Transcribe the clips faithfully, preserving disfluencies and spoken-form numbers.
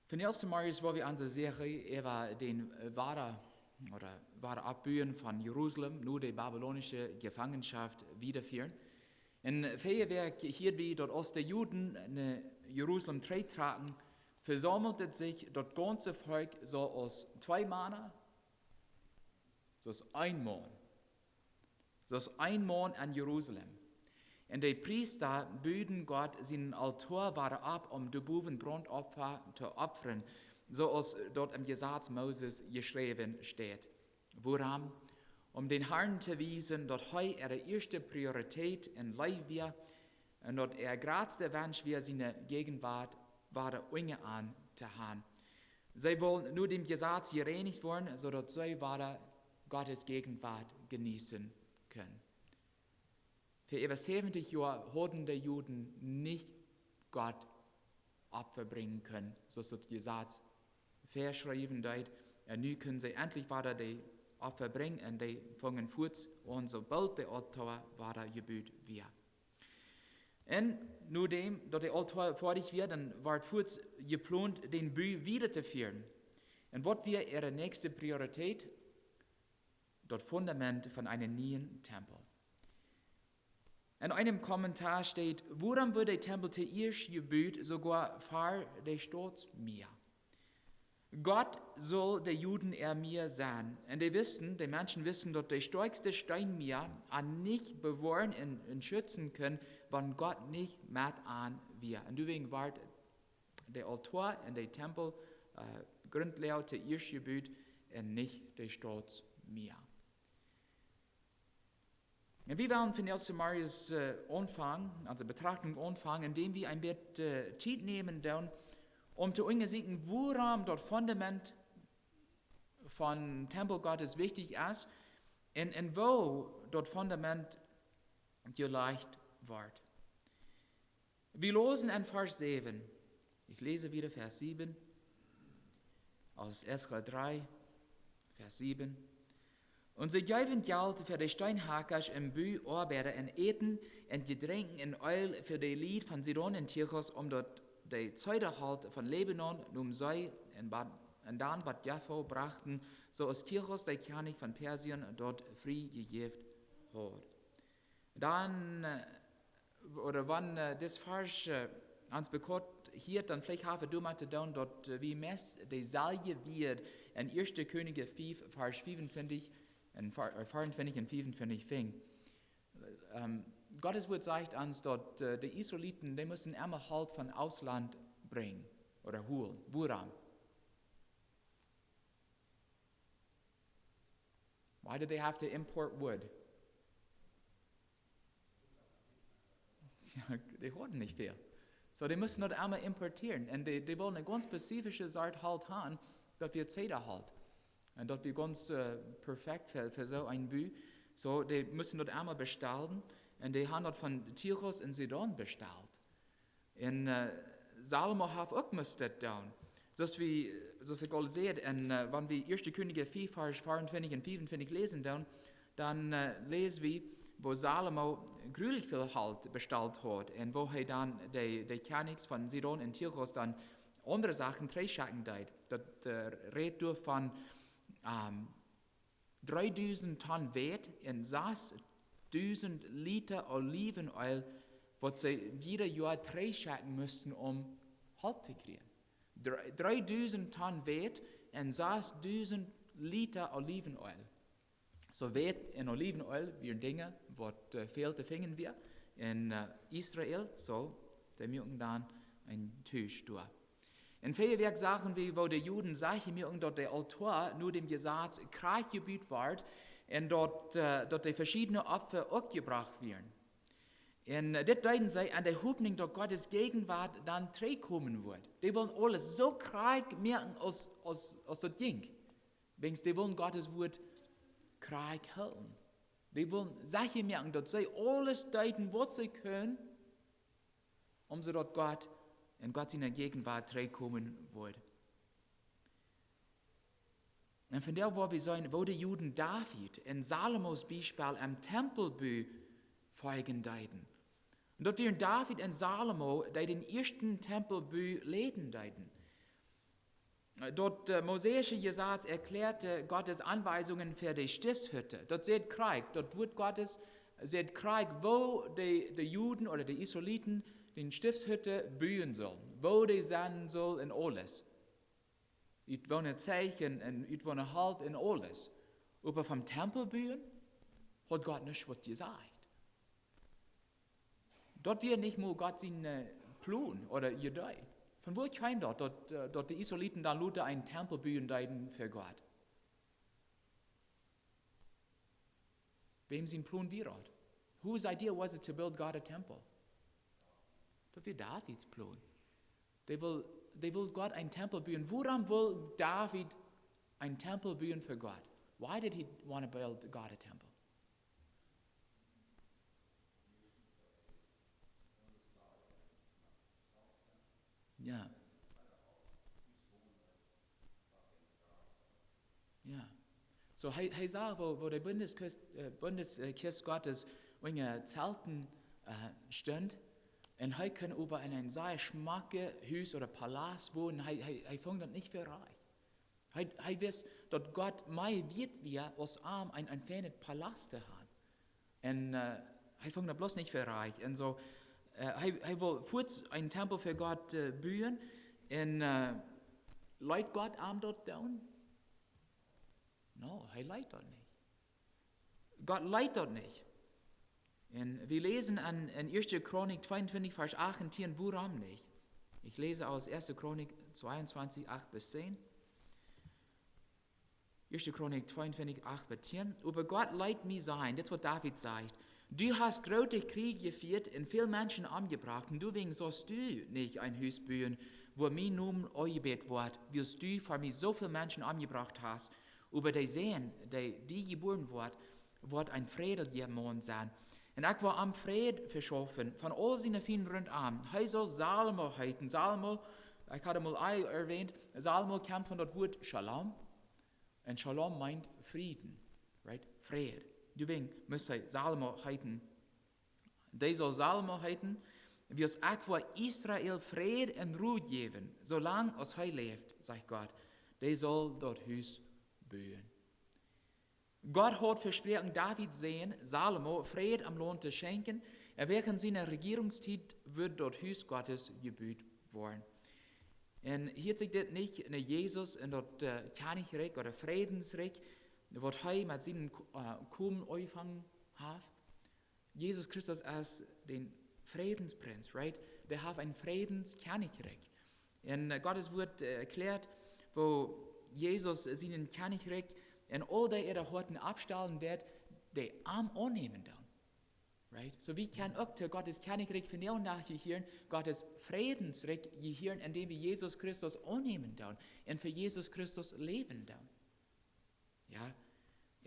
Vondoag zemorjes woa wie onse Serie äwa dän, äh, Wada- ooda Wadaoppbuen von Jerusalem no de babylonische Jefangenschaft wiedafieren. Un väaje Wäakj hieed wie, daut aus de Juden no Jerusalem trigjtrocken, vesaumelt et sikj daut gaunze Volkj soo aus twee Mana, soo aus een Maun. Soo aus een Maun en Jerusalem. Un de Priesta buden Gott sienen Altoa wada opp, om doa bowen Brauntopfa to opfren, soo aus daut em Jesaz Moses jeschräwen steit. Wuarom? Om dän Harn to wiesen, daut hee äare ieeschte Priorität em Läwen wia un daut äa jratsta Wensch wia, siene Jäajenwuat wada unja an to haben. See wullen no däm Jesaz jereinicht woaren, soo daut see wada Gottes Jäajenwuat jeneeten kunnen. Fa äwa säwentich Joa hauden de Juden nich Gott Opfa brinjen kunnen, soo aus daut Jesaz väaschriewen deed. Un nu kunnen see entlich wada de Opfa brinjen un dee fungen fuaz aun, soo boolt de Altoa wada jebut wia. Un nodäm daut de Altoa foadich wia, dan wort fuaz jeplont, dän Boo wieda to fieren. Un waut wia äare näakjste Priorität? Daut Fundament von eenen nieen Tempel. En eenem Kommentar steit: Wuarom wort de Tempel toieescht jebut, soogoa ver de Stautsmia? Gott sull de Juden äa Mia sennen. Un dee wissten, de Menschen wissten, daut de stoakjste Steenmia an nich bewoaren un, un schutzen kunn, wan Gott nich met an wia. Un doawäajen wort de Altoa un de Tempel, äh, Grundlage toieescht jebut un nich de Stautsmia. Un wie wellen vondoag zemorjes, äh, aunfangen, onse Betrachtunk aunfangen, endäm wie een bät, äh, Tiet nämen doonen, om to unjasieekjen, wuarom daut Fundament vom Tempel Gottes wichtich es un, un woo daut Fundament jelajcht wort. Wie läsen en Varsch säwen. Ich lese wieder Vers sieben aus Esra drei, Vers sieben. Un see jeewen Jelt fa de Steenhakjasch un Booabeida un Äten un Jedrenkj un Eel fa de Lied von Sidon un Tirchos, om daut de Zeedaholt von Libanon nom See un bat-, un dan bat Jaffa brochten, soo aus Tirchos, de Kjennich von Persien, daut frie jejäft haud. Dan, äh, ooda wan, äh, dis Varsch, äh, ons bekaunt hieet, dan veleicht haft et doamet to doonen, daut, äh, wie meist deeselwje Wieed en Ieeschte Kjennichs fief, Varsch fiefuntwintich, en Var-, äh, veeruntwintich un fiefuntwintich finjen. Ähm, Gottes Wuat sajcht ons, daut, äh, de Israeliten, dee musten emma Holt von Ausland brinjen ooda holen. Wuarom? Why did they have to import wood? Tja, dee hauden nich väl. Soo, dee musten daut emma importieren. Un dee, dee wullen eene gaunz spezifische Sort Holt haben, daut wia Zeedaholt. Un daut wia gaunz, äh, perfekt fa, fa soo een Boo. Soo, dee musten daut emma bestalen. Un dee haben daut von Tirchos un Sidon bestalt. Un, äh, Salomo haft uk must daut doonen. Soo aus wie, soo aus ekj aul säd, un, äh, wan wie Ieeschte Kjennichs fief, Varsch veeruntwintich un fiefuntwintich läsen doonen, dan, äh, läs wie, woo Salomo jreslich väl Holt bestalt haud un woo hee dan de, de Kjennichs von Sidon un Tirchos dan aundre Sachen trigjschekjen deed. Daut, äh, rät doa von, ähm, dreedusent Tonnen Weit un sasdusent Lita Oliveneel, waut see jieda Joa trigjschekjen musten, om Holt to kjrieen. Dree-, dreedusent Tonnen Weit un sasdusent Lita Oliveneel. Soo Weit un Oliveneel wieren Dinja, waut, äh, väl to finjen wia en, äh, Israel. Soo, dee muaken dan een Tusch doa. En väaje Wäakj sagen wie, woo de Juden secha muaken, daut de Altoa no däm Jesaz krakjt jebut wort un daut, äh, daut de veschiedne Opfa uk jebrocht wieren. Un, äh, dit deeden see en de Hopninj, daut Gottes Jäajenwuat dan trigjkomen wudd. Dee wullen aules soo krakjt moaken aus, aus, aus daut jinkj. Wäajens dee wullen Gottes Wuat krakjt hoolen. Dee wullen secha moaken, daut see aules deeden, waut see kunnen, om soo daut Gott un Gott siene Jäajenwuat trigjkomen wudd. Un vondoag woa wie seenen, woo de Juden David un Salomo sien Biespel em Tempelboo foljen deeden. Un daut wieren David un Salomo, dee dän ieeschten Tempelboo leiden deeden. Daut mosaische Jesaz erkjläat Gott siene Aunwiesungen fa de Stiftshütte. Daut sajcht krakjt, daut Wuat Gottes sajcht krakjt, woo de Juden ooda de Israeliten de Stiftshütte buen sullen, woo dee sennen sull un aules, ut woone Zeichen un ut woone Holt un aules. Oba vom Tempel buen haud Gott nuscht waut jesajcht. Daut wia nich mol Gott sien Plon ooda Idee. Von wua kjeem daut, daut de Israeliten dan lota eenen Tempel buen deeden fa Gott? Wäm sien Plon wia daut? Whose idea was it to build God a temple? Daut wia Davids Plon. Dee wull Gott eenen Tempel buen. Wuarom wull David eenen Tempel buen fa Gott? Why did he want to build God a temple? Jo. Jo. Soo, hee sach, woo de Bundeskjast Gottes unja Zelten stunt, un hee kunn oba en een sea schmocket Hus ooda Palast wonen. Hee funk daut nich fa rajcht. Hee wist, daut Gott mea wieet wia aus am een feinet Palast to han. Un hee funk daut bloos nich fa rajcht. Un soo, hee wull fuaz eenen Tempel fa Gott buen, un leet Gott am daut doonen? No, hee leet daut nich. Gott leet daut nich. Un wie läsen en ieeschte Chronik tweeuntwintich, Varsch acht un tieen, wuarom nich. Ekj läs aus ieeschte Chronik tweeuntwintich, acht bat tieen. Oba Gott leet mie seenen, dit es waut David sajcht: Du hast groote Kjrieej jefieet un väl Menschen omjebrocht, un doawäajen saust du nich een Hus buen, wua mien Nomen aunjebät woat, wiels du fa mie soo väl Menschen omjebrocht hast. Oba de Sän, dee die jebuaren woat, woat een frädelja Maun sennen, un ekj woa am Fräd veschaufen von aul siene Fiend runtom. Hee saul Salomo heeten. Salomo, ekj haud am aul erwähnt, Salomo kjemt von daut Wuat Shalom, un Shalom meent Fräd, right? Fräd. Doawäajen must hee Salomo heeten. Dee saul Salomo heeten, wiels ekj woa Israel Fräd un Ru jäwen, soo lang aus hee läft, sajcht Gott. Dee saul daut Hus buen. Gott haud vesproaken, David sien Sän Salomo Fräd em Launt to schenkjen, un wäajen siene Rejierungstiet wudd daut Hus Gottes jebut woaren. Un hieet sikj dit nich no Jesus un daut Kjennichrikj ooda Frädensrikj, waut hee met sienen Komen aunjefongen haft? Jesus Christus es de Frädensprinz, right? Dee haft een Frädenskjennichrikj. Un Gottes Wuat erkjläat, woo Jesus sienen Kjennichrikj un aul dee äare Hoaten aufstalen deed, dee am aunnämen doonen. Right? Soo wie kjennen uk to Gottes Kjennichrikj vondoag jehieren, Gottes Frädensrikj jehieren, endäm wie Jesus Christus aunnämen doonen un fa Jesus Christus läwen doonen. Jo?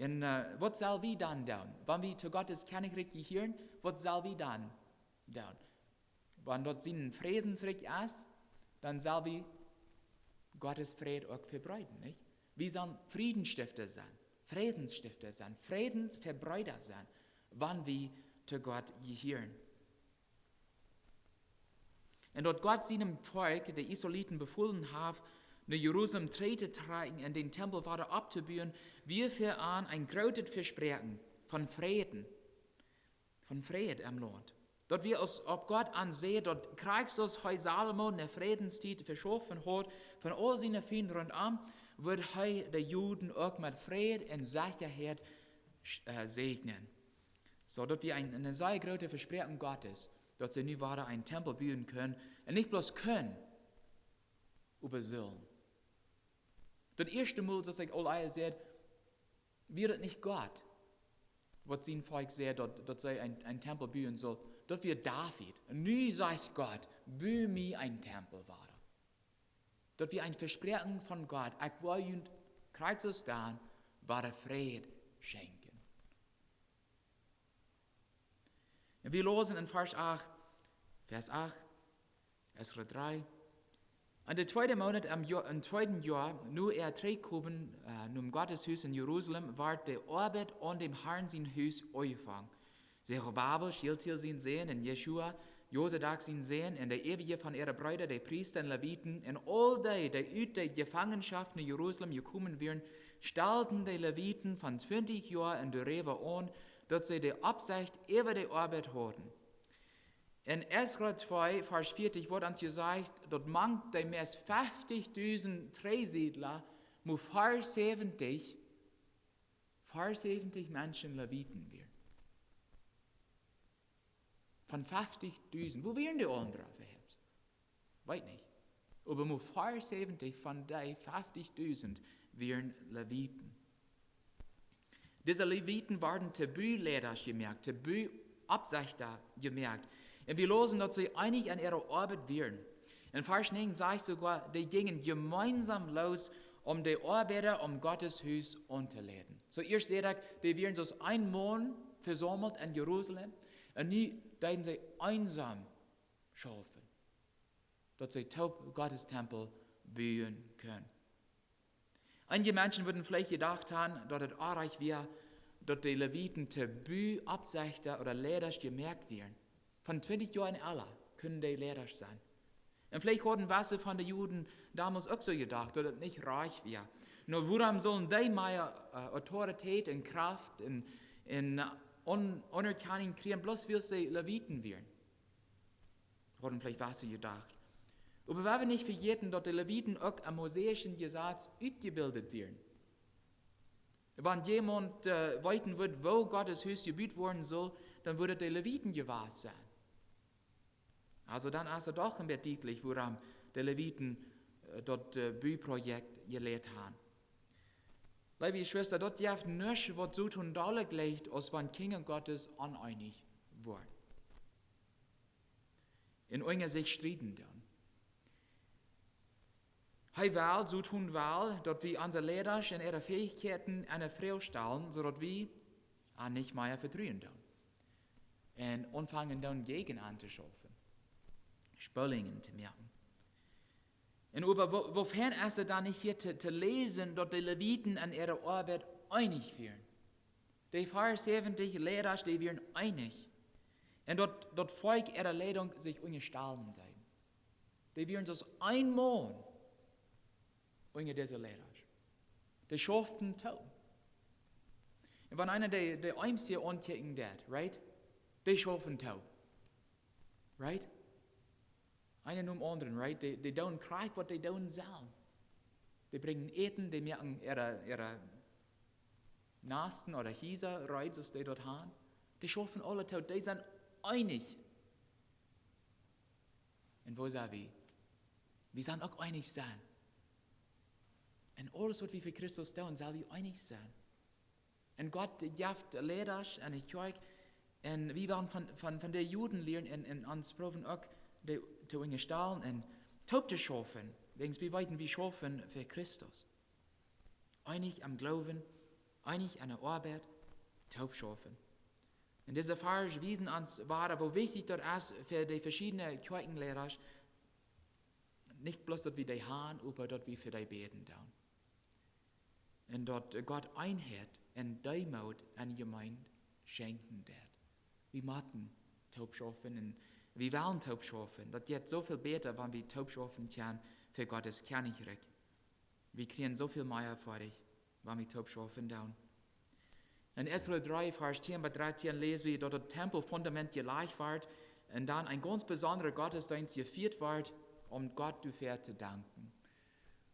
Un waut sell wie dan doonen, wan wie to Gottes Kjennichrikj jehieren? Waut sell wie dan doonen? Wan daut sien Frädensrikj es, dan sell wie Gottes Fräd uk vebreeden, nich? Wie sellen Frädensstifta sennen, Frädensstifta sennen, Frädensvebreeda sennen, wan wie to Gott jehieren. Un daut Gott sienem Volkj, de Israeliten, befolen haft, no Jerusalem trigj to trakjen un dän Tempel wada opptobuen, wia fa an een grootet Vespräakjen von Fräd, von Fräd em Launt. Daut wia, aus opp Gott aun säd, daut krakjt soo aus hee Salomo ne Frädenstiet veschaufen haud von aul siene Fiend runtom, wudd hee de Juden uk met Fräd un Sechaheit säajnen. Soo daut wia een sea grootet Vespräakjen Gottes, daut see nu wada een Tempel buen kunnen, un nich bloos kunnen, oba sullen. Daut ieeschte Mol, soo aus ekj aul säd, wia daut nich Gott, waut sien Volkj säd, daut see een Tempel buen sullen. Daut wia David. Un nu sajcht Gott: Bu mie een Tempel wada. Daut wia een Vespräakjen von Gott: Ekj woa junt krakjt soo aus dan wada Fräd schenkjen. Un wie läsen en Varsch acht, Varsch acht, Esra dree: En de tweede Moonat, em tweeden Joa no äa Trigjkomen nom Gotteshus en Jerusalem, wort de Oabeit aun däm Harn sien Hus aunjefongen. Serubabel, Shealtiel sien Sän, un Jeschua, Josadak sien Sän un de äwje von äare Breeda, de Priesta un Leviten, un aul dee, dee ut de Jefangenschoft no Jerusalem jekomen wieren, stalden de Leviten von twintich Joa un doaräwa aun, daut see de Oppsecht äwa de Oabeit hauden. En Esra twee, Varsch vieetich woat ons jesajcht, daut mank de meist feftichdusent Trigjsiedla mau veaunsäwentich, veaunsäwentich Menschen Leviten wieren. Von feftichdusent. Wua wieren de aundre? Weet nich. Oba mau veaunsäwentich von dee feftichdusent wieren Leviten. Dise Leviten worden to Buleida jemoakt, to Buoppsechta jemoakt. Un wie läsen, daut see eenich aun äare Oabeit wieren. En Varsch näajen sajcht soogoa, dee jinjen jemeensam loos, om de Oabeida, om Gottes Hus auntoleiden. Soo ieescht säd ekj, dee wieren soo aus een Maun vesaumelt en Jerusalem. Un nu deeden see eensam schaufen, daut see toop Gottes Tempel buen kunnen. Eenje Menschen wudden veleicht jedocht haben, daut et oajch wia, daut de Leviten to Buoppsechta ooda Leidasch jemoakt wieren. Von twintich Joa un ella kunnen dee Leidasch sennen. Un veleicht hauden wesse von de Juden donmols uk soo jedocht, daut et nich rajcht wia. Nu, wuarom sullen dee mea, äh, Autoritäet un Krauft un, un, äh, Aun-, Aunerkjanunk kjrieen, bloos wiels see Leviten wieren? Hauden veleicht wesse jedocht. Oba wie woaren nich vejäten, daut de Leviten uk aum mosaischen Jesaz utjebildt wieren. Wan jemaunt, äh, weeten wudd, woo Gottes Hus jebut woaren sull, dan wudd et de Leviten jewast sennen. Aulsoo dan es et doch een bät dietlich, wuarom de Leviten, äh, daut, äh, Buprojekt jeleit haben. Leewe Jeschwista, daut jeft nuscht, waut soo toom dolle jlikjt, aus wan Kjinja Gottes oneenich woaren un unja sikj strieden doonen. Hee well, soo toom well, daut wie onse Leidasch un äare Fäichkjeiten enne Froag stalen, soo daut wie an nich mea vetruen doonen. Un aunfangen doonen jäajen an to schaufen. Spolungen to moaken. Un äwa woo, woo fein es et dan nich hia to, to läsen, daut de Leviten aun äare Oabeit eenich wieren. De veaunsäwentich Leidasch, dee wieren eenich. Un daut, daut Volkj äare Leidunk sikj unjastalen deed. Dee wieren soo aus een Maun unja dise Leidasch. Dee schauften toop. Un wan eena de, de Eems hia aunkjikjen deed, right? Dee schaufen toop. Right? Eena nom aundren, right? Dee, dee doonen krakjt waut dee doonen sellen. Dee brinjen Äten, dee moaken äare, äare Nesten ooda Hiesa, right, soo aus dee daut haben. Dee schaufen aule toop, dee sent eenich. Un woo sent wie? Wie sellen uk eenich sennen. En aules waut wie fa Christus doonen, sell wie eenich sennen. Un Gott jeft Leidasch aun de Kjoakj. Un wie wellen von, von, von de Juden lieren un, un ons proowen uk dee to unjastalen un toop to schaufen. Wäajens wie weeten, wie schaufen fa Christus. Eenich aum Gloowen, eenich aun de Oabeit, toop schaufen. Un dise Varsch wiesen ons wada, woo wichtich daut es fa de veschiedne Kjoakjenleidasch, nich bloos daut wie dee haben, oba daut wie fa dee bäden doonen. Un daut Gott Eenheit un Deemoot un Jemeent schenkjen deit. Wie motten toop schaufen un wie wellen toop schaufen. Daut jeit soo väl bäta, wan wie toop schaufen kjennen fa Gottes Kjennichrikj. Wie kjrieen soo väl mea fa daut, wan wie toop schaufen doonen. En Esra dree, Varsch tieen bat dartieen läs wie, daut daut Tempelfundament jelajcht wort un dan een gaunz besondra Gottesdeenst jefieet wort, om Gott doafäa to danken.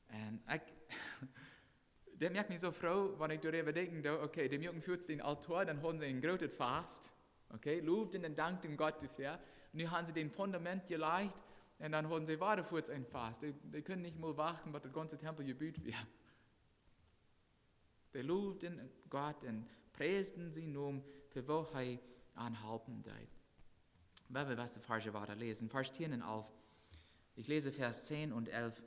Un ekj, daut moakt mie soo froo, wan ekj doaräwa denkjen doo, okay, dee muaken fuaz dän Altoa, dan hauden see een grootet Fast. Okay, lowden un dankden Gott doafäa. Nu haben see daut Fundament jelajcht un dan hauden see wada fuaz een Fast. Dee, dee kunnen nich mol wachten, bat daut gaunze Tempel jebut wia. Dee lowden Gott un priesden sienen Nomen fa waut hee an halpen deed. Wie wellen de Varsch wada läsen, Varsch tieen un alf. Ekj läs Varsch tieen un alf.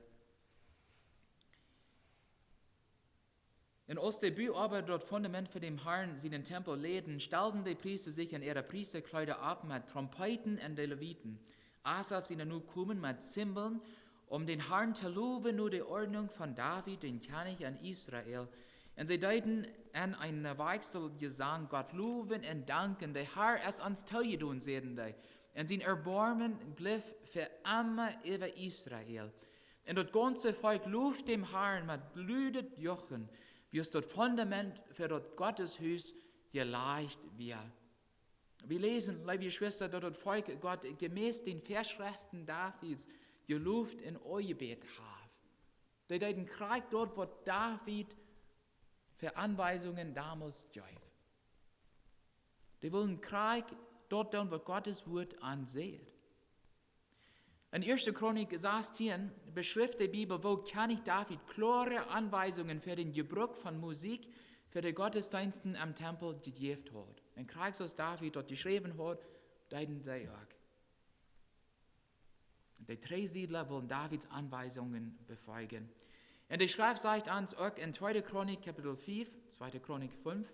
Un aus de Buoabeida daut Fundament fa däm Harn sienen Tempel läden, stalden de Priesta sikj en äare Priestakjleeda opp met Trompeeten un de Leviten, Asaf siene Nokomen met Zimbeln, om dän Harn to lowen no de Ordnunk von David, dän Kjennich en Israel. Un see deeden en een Wajchsel Jesang Gott lowen un danken. De Har es ons toojedonen, säden dee. Un sien Erboarmen bleef fa emma äwa Israel. Un daut gaunze Volkj loft däm Harn met bludet Juchen, wiels daut Fundament fa daut Gottes Hus jelajcht wia. Wie läsen, leewe Jeschwista, daut daut Volkj Gott jemäss dän Väaschreften Davids jeloft un aunjebät haft. Dee deeden krakjt daut, waut David fa Aunwiesungen donmols jeef. Dee wullen krakjt daut doonen, waut Gottes Wort an sajcht. En Ieeschte Chronik sastieen beschrift de Bibel, woo Kjennich David kloare Aunwiesungen fa dän Jebruck von Musikj fa de Gottesdeensten aum Tempel jejäft haud. Un krakjt soo aus David daut jeschräwen haud, deeden see uk. De Trigjsiedla wullen Davids Aunwiesungen befoljen. Un de Schreft sajcht ons uk en Tweede Chronik, Kapitel fief, Tweede Chronik fief,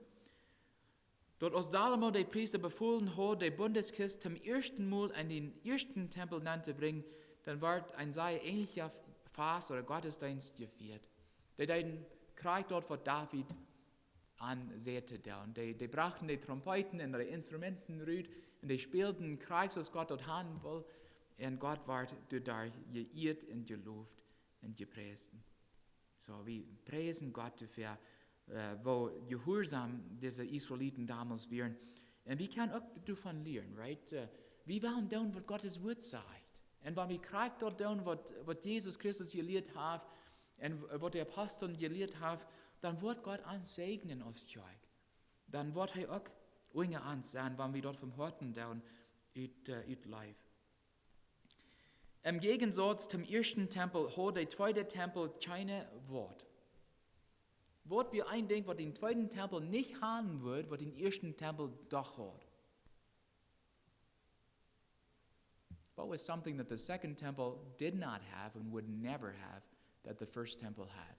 daut aus Salomo de Priesta befolen haud, de Bundeskjist toom ieeschten Mol en dän ieeschten Tempel nenn to brinjen, dan wort een sea änelja Fast ooda Gottesdeenst jefieet. Dee deeden krakjt daut, waut David an säd to doonen. Dee, dee brochten de Trompeeten un de Instrumenten rut un dee spälden krakjt soo aus Gott daut haben wull. Un Gott wort doaderch jeieet un jeloft un jepriesen. Soo, wie priesen Gott doafäa, äh, woo jehuarsom dise Israeliten donmols wieren. Un wie kjennen uk doavon lieren, right? Äh, wie wellen doonen, waut Gottes Wort sajcht. Un wan wie krakjt daut doonen, waut, waut Jesus Christus jelieet haft un w-, waut de Apostel jelieet haben, dan woat Gott ons säajnen aus Kjoakj. Dan woat hee uk unja ons sennen, wan wie daut von Hoaten doonen, ut, äh, ut Leew. Em Jäajensauz toom ieeschten Tempel haud de tweede Tempel kjeene Woat. Waut wia een Dinkj, waut dän tweeden Tempel nich haben wudd, waut dän ieeschten Tempel doch haud? What was something that the second temple did not have and would never have that the first temple had?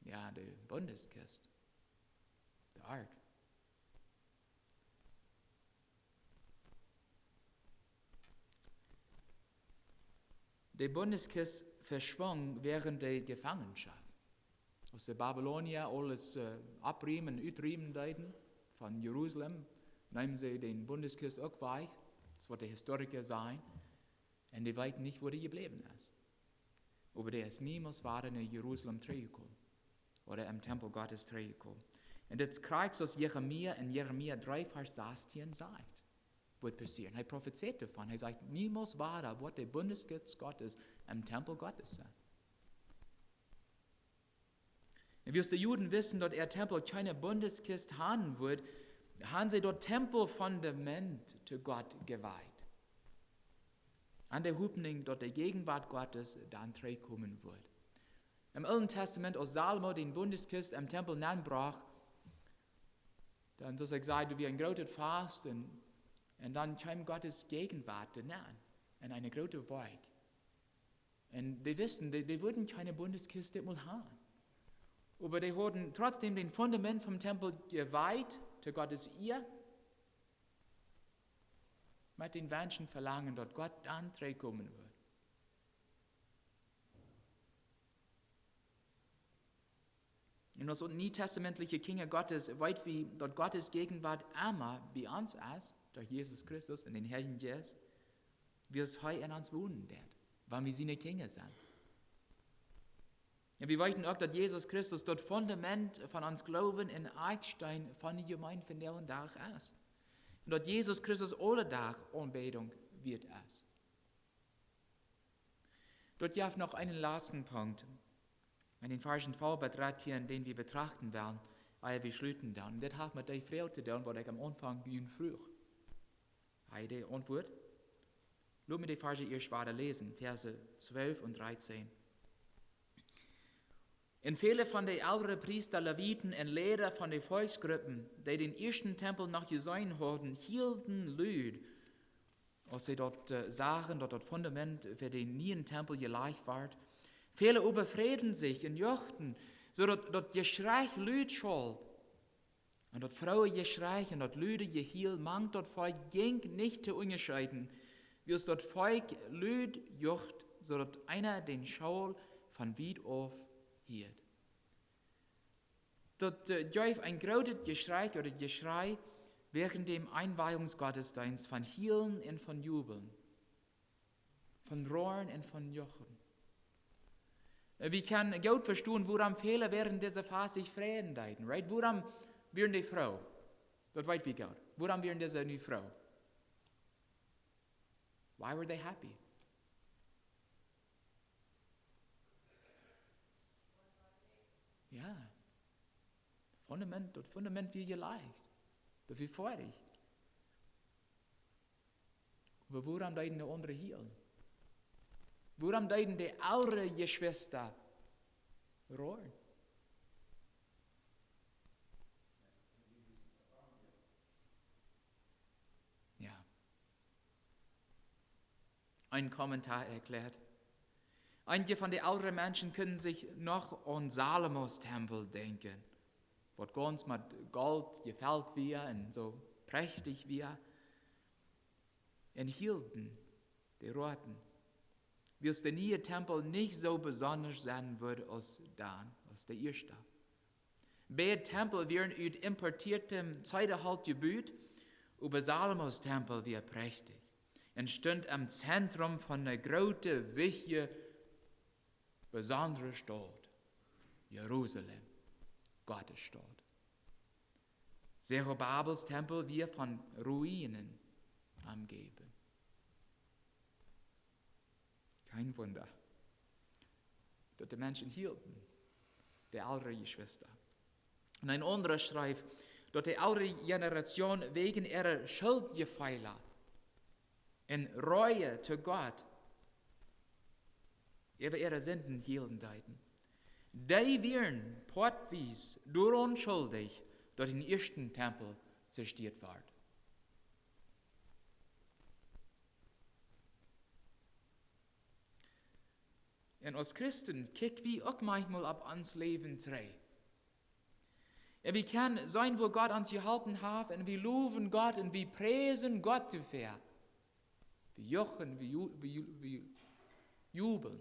Jo, de Bundeskjist. De Ark. De Bundeskjist veschwunk wäarent de Jefangenschoft. Aus de Babylonia aules, äh, aufrieemen un utrieemen deeden von Jerusalem, neemen see dän Bundeskjist uk wajch. Daut es, waut de Historikja sajen. Un dee weeten nich, wua dee jebläwen es. Oba dee es niemols wada no Jerusalem trigjjekomen. Ooda em Tempel Gottes trigjjekomen. Un dit krakjt soo aus Jeremia en Jeremia dree Varsch sastieen sajcht, woat passieren. Hee profezeit doavon. Hee sajcht, niemols wada woat de Bundeskjist Gottes em Tempel Gottes sennen. Un wiels de Juden wisten, daut äa Tempel kjeene Bundeskjist haben wudd, haben see daut Tempelfundament to Gott jewieet. Aun de Hopninj, daut de Jäajenwoat Gottes dan trigjkomen wudd. Em Oolen Tastament, aus Salomo dän Bundeskjist em Tempel nenbrocht, dan, soo aus ekj säd, doa wia een grootet Fast un, un dan kjeem Gottes Jäajenwoat doa nenn en eene groote Wolkj. Un dee wisten, dee, dee wudden kjeene Bundeskjist dit Mol haben. Oba dee hauden trotzdäm daut Fundament vom Tempel jewieet to Gottes Ea, met dän Wensch un Velangen, daut Gott dan trigjkomen wudd. Un aus nietestamentliche Kjinja Gottes weet wie, daut Gottes Jäajenwoat emma bie ons es, derch Jesus Christus un dän Heiljen Jeist, wiels hee en ons wonen deit, wan wie siene Kjinja sent. Un wie weeten uk, daut Jesus Christus daut Fundament von ons Gloowen un Akjsteen von de Jemeent vondoag dän Dach es. Un daut Jesus Christus aule Dach Aunbädunk wieet es. Daut jeft noch eenen latsten Punkt. En dän Varschen twalf bat dartieen, dän wie betrachten wellen, ea wie schluten doonen. Dit haft met dee Froag to doonen, waut ekj aum Aunfank junt fruach. Hab jie de Auntwuat? Lot mie de Varsch ieescht wieda läsen, Varsch twalf un dartieen. Un väle von de eldre Priesta, Leviten un Liera von de Volkjsgruppen, dee dän ieeschten Tempel noch jeseenen hauden, hielden lud, aus see daut, äh, sagen, daut daut Fundament fa dän nieen Tempel jelajcht wort. Väle äwafreeden sikj un juchten, soo daut daut Jeschrei lud scholl. Un daut frooe Jeschrei un daut lude Jehiel mank daut Volkj jinkj nich to unjascheeden, wiels daut Volkj lud jucht, soo daut eena dän Scholl von wiet auf hieed. Daut äh, jeef een grootet Jeschrei, ooda Jeschrei, während dem Einweihungsgottesdienst von Hielen un von Jubeln, von Roaren un von Juchen. Äh, wie kjennen goot vestonen, wuarom väle während dise Fast sikj freien deeden, right? Wuarom wieren dee froo? Daut weet wie goot. Wuarom wieren dise nu froo? Why were they happy? Jo. Fundament, daut Fundament wia jelajcht. Daut wia foadich. Oba wuarom deeden de aundre hielen? Wuarom deeden de ellre Jeschwista roaren? Jo. Een Kommentar erkjläat: Eenje von de ellre Menschen kunnen sikj noch aun Salomos Tempel denkjen, waut gaunz met Golt jefelt wia un soo prächtich wia, un hielden, dee roaten, wiels de niee Tempel nich soo besondasch sennen wudd aus dan, aus de ieeschta. Beid Tempel wieren ut importiertem Zeideholt jebut, oba Salomos Tempel wia prächtich un stunt em Zentrum von ne groote, wichtje, besondre Staut, Jerusalem, Gottes Staut. Zerubabels Tempel wia von Ruinen omjäft. Kjeen Wunda, daut de Menschen hielden, de ellre Jeschwista. Un een aundra schrift, daut de ellre Generation wäajen äare Schuldjefeela un Ree to Gott äwa äare Sinden hielen deeden. Dee wieren poatwies doaraun schuldich, daut dän ieeschten Tempel zerstieet wort. Un aus Christen kjikj wie uk maunchmol opp ons Läwen trigj. Un wie kjennen seenen, woo Gott ons jeholpen haft, un wie lowen Gott un wie priesen Gott doafäa. Wie juchen, wie, ju wie, wie jubeln.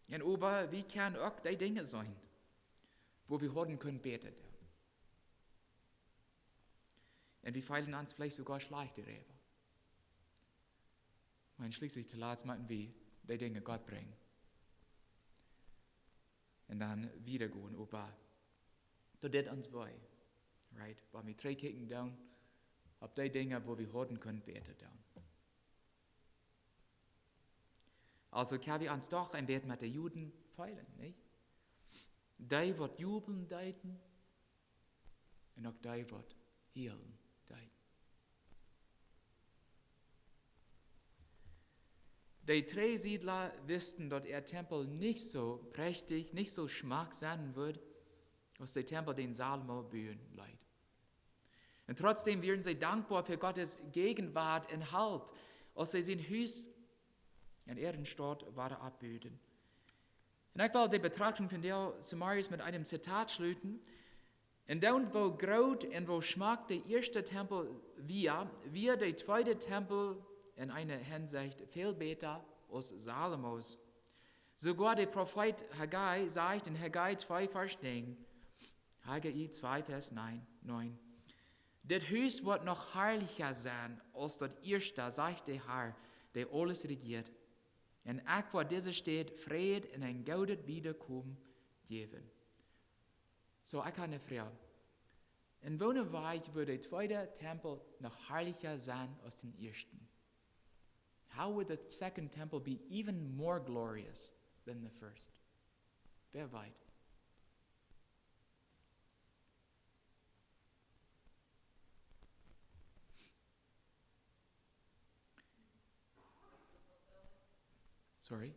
Un oba wie kjennen uk dee Dinja seenen, woo wie hauden kunnen bäta doonen. Un wie feelen ons veleicht soogoa schlajcht doaräwa. Oba schlieslich toolatst motten wie dee Dinja Gott brinjen. Un dan wieda gonen, oba daut deit ons wee. Right? Wan wie trigjkjikjen doonen opp dee Dinja, woo wie hauden kunnen bäta doonen. Aulsoo kjenn wie ons doch een bät met de Juden feelen, nich? Dee waut jubeln deeden, un uk dee waut hielen deeden. De Trigjsiedla wisten, daut äa Tempel nich soo prächtich, nich soo schmock sennen wudd, aus de Tempel, dän Salomo buen leet. Un trotzdäm wieren see dankboa fa Gottes Jäajenwoat un Help, aus see sien Hus un äare Staut wudden oppbuen. Un ekj well de Betrachtunk von vondoag zemorjes met eenem Zitat schluten. Un dan, woo groot un woo schmock de ieeschte Tempel wia, wia de tweede Tempel en eene Hinsicht väl bäta aus Salomos. Soogoa de Profeet Haggai sajcht en Haggai twee Varsch näajen, Haggai twee Varsch näajen, näajen: Dit Hus woat noch harlicha sennen aus daut ieeschte, sajcht de Har, dee aules rejieet. Un ekj woa dise Staut Fräd un een goodet Wiedakomen jäwen. Soo, ekj hab eene Froag. En woone Wies wudd de tweede Tempel noch harlicha sennen aus dän ieeschten? How would the second temple be even more glorious than the first? Wäa weet? Sorry?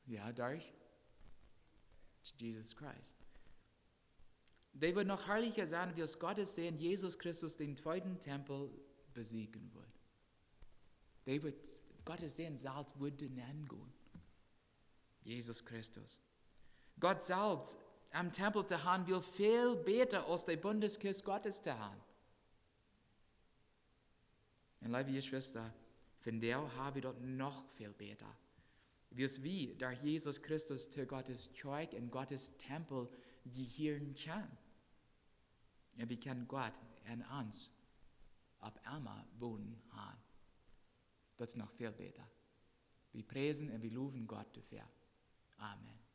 Jo, derch Jesus Christ. Dee wudd noch harlicha sennen, wiels Gottes Sän Jesus Christus dän tweeden Tempel besieejen wudd. Dee wudd, Gottes Sän selfst wudd doa nenn gonen. Jesus Christus. Gott selfst em Tempel to han, wia väl bäta aus de Bundeskjist Gottes to han. Un leewe Jeschwista, vondoag hab wie daut noch väl bäta. Wiels wie derch Jesus Christus to Gottes Kjoakj un Gottes Tempel jehieren kjennen. Un wie kjennen Gott en ons opp emma wonen han. Daut es noch väl bäta. Wie priesen un wie lowen Gott doafäa. Amen.